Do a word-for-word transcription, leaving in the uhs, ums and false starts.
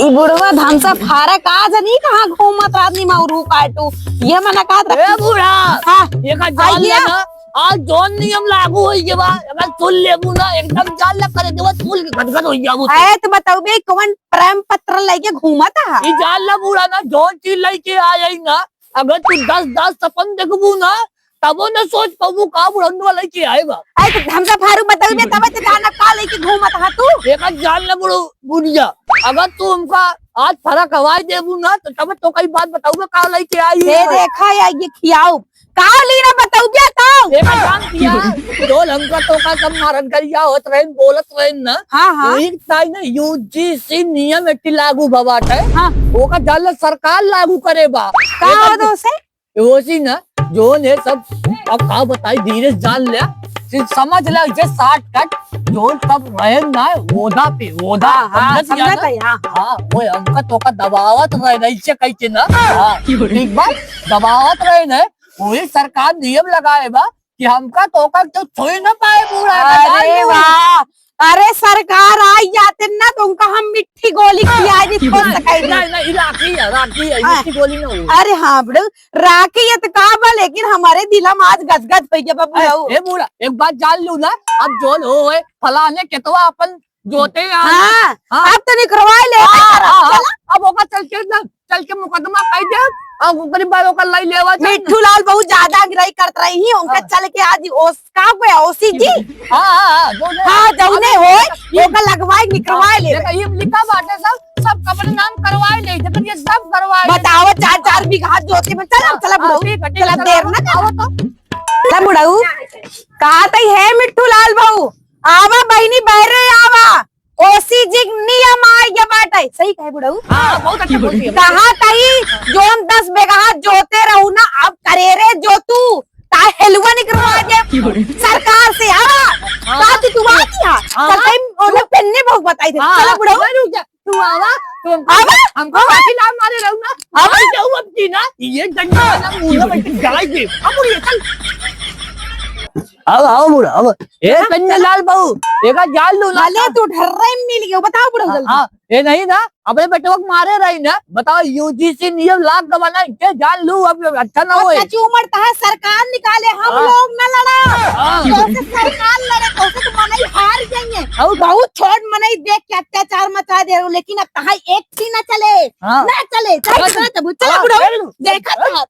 ई बुढ़वा धमसा फारा का जनी कहाँ घूमत रहा आदमी मौरू काटू। ये मना कहत ए रहा। बूढ़ा, हाँ। ये का जान आइए। लेना, आज जौन नियम लागू होई गए बा, अगर सुन लेबू ना, एकदम जान ले करे देवा, फूल के गदगद होई जाबू। ए, तो बताऊ बे, कौन प्रेम पत्र लेके घूमत हा? ई जान ले बूढ़ा ना, जौन चीज लेके आ जाई ना, अगर तू दस दस सपन देखबू ना, तबो न सोच पाबू का बुढ़ौंडवा लेके आए बा। अरे तो हमका फारू बताऊ बे, तब तो जाना का लेके घूमत हा तू? एक जान ले बुढ़ऊ बुढ़िया, अगर तू हमका आज फरक हवाई देबू ना, तो तब तो कई बात बताऊ बे का लेके आई ए है। देखा या ये खियाऊ, का ली ना बताऊ बे तो? एक जान दिया, जो हमका तो का सब मारत गरिया होत रहे, बोलत रहे ना। हाँ, हाँ। वही ताई ना यूजीसी नियम एटी लागू भवाट है। हाँ। ओका जान ले सरकार लागू करे बा। का एकर हो दो से? ओसी ना, जोन है सब, अब का बताई, धीरे से जान ले, सिर्फ समझ ले, इसे शॉर्टकट, जोन सब रहे ना, ओदा पे, ओदा, हाँ, हाँ, समझत या समझत ना? है, हाँ, हाँ। हाँ, वो हमका तो का दबावत रहे ना, इसे कह के ना, हाँ, ठीक बात, दबावत रहे ना, वही सरकार नियम लगाए बा कि हमका तो का तो छुई ना पाए बूढ़ा, अरे जान ले। वाह, अरे सरकार आई जाते ना तो उनका हम मिट्ठी गोली खिया दी, खोल सकाई दी। नहीं, नहीं, राखी है, राखी है, हाँ। मिट्ठी गोली ना हो। अरे हाँ बड़ू, राखी ये तो का बा, लेकिन हमारे दिल में आज गदगद हो गया बाबू ए, रहू। ए बूढ़ा, एक बात जान लू ना, अब जोन हो है, फलाने केतवा अपन जोते हैं। हाँ, हाँ। अब तो निकरवाए ले, हाँ, हाँ, हाँ, चला। अब ओका चल के ना, चल के मुकदमा कर दे, अब ओकरी बाद ओकर लाई लेवा चल। मिट्ठू लाल बहुत ज्यादा अंगराई करत रही ही, उनका हाँ। चल के आज ओस-, का हुआ, ओसी जी? हाँ, हाँ, हाँ, जो ले। हाँ, जौने अब होए, ये ओका लगवाए, निकरवाए हाँ, ले। देखा, ये लिखा बाटे सब, सब अपने नाम करवाए ले, जब ये सब करवाए ले। बताओ, चार, चार बीघा जोते में, चला, हाँ, चला, हाँ, बुढ़ऊ, ठीक है, ठीक चला, है, देर चला, ना कर। आओ तो। चला, बुढ़ऊ, कहा तई है मिट्ठू लाल बहू, आवा बहिनी, बहरे आवा, ओसी जी नियम आ गया बाटे, सही कहे बुढ़ऊ? हाँ, बहुत अच्छा बोलती है। कहा तई जोन दस बीघा जोते रहू ना, अब करे रे जो तू, ता हेलुआ निकरवा दे सरकार से, आवा। हाँ। का तू, तू आती है? हाँ। चल तई ओने पेन्ने बहुत बताई दे। हाँ, चला बुढ़ऊ। मैं रुक जा, तू आवा, तू हमको, आवा। हमको लाठी लाल मारे रहू ना, आवा। मर जाऊ अब की ना, ये डंडा वाला मुंह में गाय दे। अब उड़िए, चल। अब आओ बुढ़ा, अब ए कन्या लाल बहू, एका जान लू ना। भले तू ढर्रे में मिल गयो, बताओ बुढ़ऊ हाँ, जल्दी। हाँ, ए नहीं ना, अपने बेटवा के मारे रही ना, बताओ यूजीसी नियम लाग गवा ना, के जान लू, अब अच्छा ना और होए। कच्ची उम्र तहा सरकार निकाले, हम हाँ। लोग ना लड़ा। हाँ। तोसे सरकार लड़े, तोसे तो मनई हार जाइए। और बहुत छोट मनई देख के अत्याचार मचा दे रहे हो, लेकिन अब तहा एक भी ना चले, हाँ। ना चले, चाहे हाँ। चले तब चला हाँ, बुढ़ऊ, चल। देखा था।